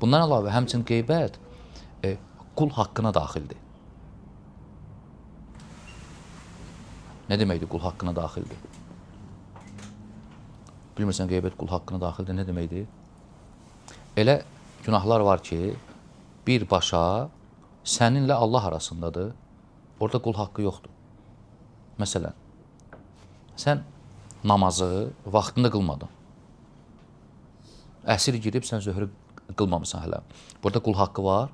Bundan əlavə, həmçinin qeybət qul haqqına daxildir. Nə deməkdir qul haqqına daxildir? Bilmirsən qeybət qul haqqına daxildir, nə deməkdir? Elə günahlar var ki, birbaşa səninlə Allah arasındadır. Orada qul haqqı yoxdur. Məsələn, sən namazı vaxtında qılmadın. Əsir girib, sən zöhrü qılmamısan hələ. Burada qul haqqı var.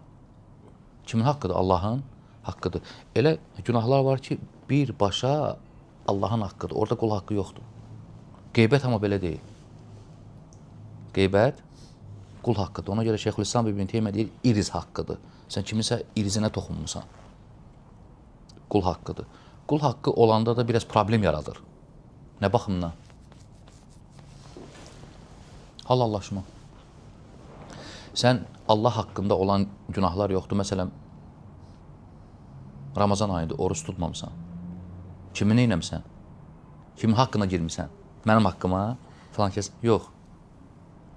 Kimin haqqıdır? Allahın haqqıdır. Elə günahlar var ki, birbaşa Allahın haqqıdır. Orada qul haqqı yoxdur. Qeybət amma belə deyil. Qeybət qul haqqıdır. Ona görə Şeyxülislam İbn Teymiyyə deyir, iriz haqqıdır. Sən kiminsə irizinə toxunmusan. Qul haqqıdır. Qul haqqı olanda da biraz problem yaradır. Nə baxımdan? Halallaşma. Sən Allah haqqında olan günahlar yoxdur. Məsələn, Ramazan ayında oruç tutmamısan. Kimi neynəmsən? Kimin haqqına girmisən? Mənim haqqıma? Falan kəs. Yox.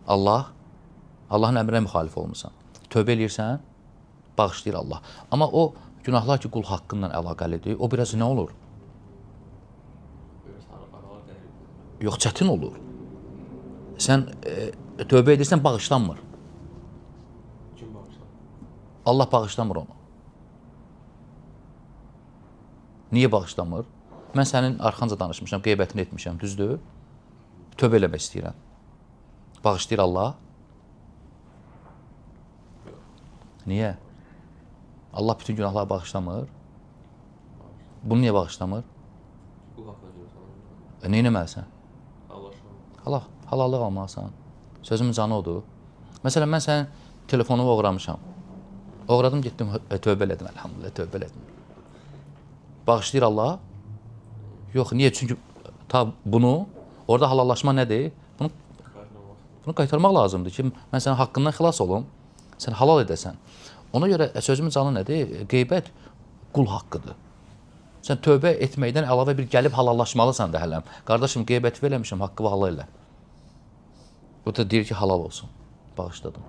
Allah, Allahın əmrinə müxalif olmusan. Tövbə eləyirsən, bağışlayır Allah. Amma o günahlar ki, qul haqqıyla əlaqəlidir, o biraz nə olur? Yox, çətin olur. Sən tövbə edirsən, bağışlanmır. Kim bağışlamır? Allah bağışlamır onu. Niyə bağışlamır? Mən sənin arxanca danışmışam, qeybətini etmişəm, düzdür? Tövbə eləmək istəyirəm. Bağışlayır Allah? Niyə? Allah bütün günahları bağışlamır. Bunu niyə bağışlamır? Nə eləməlisən? Halallıq almalısan. Sözümün canı odur. Məsələn, mən sənin telefonumu oğramışam. Oğradım, getdim, tövbə elədim, əlhamdülillah, tövbə elədim. Bağışlayır Allah? Yox, niyə? Çünki ta bunu, orada halallaşma nədir? Bunu qaytarmaq lazımdır ki, mən sənin haqqından xilas olum, sən halal edəsən. Ona görə sözümün canı nədir? Qeybət qul haqqıdır. Sən tövbə etməkdən əlavə bir gəlib halallaşmalısan da hələm. Qardaşım, qeybəti eləmişəm, haqqımı halal elə. Bu da deyir ki, halal olsun. Bağışladım.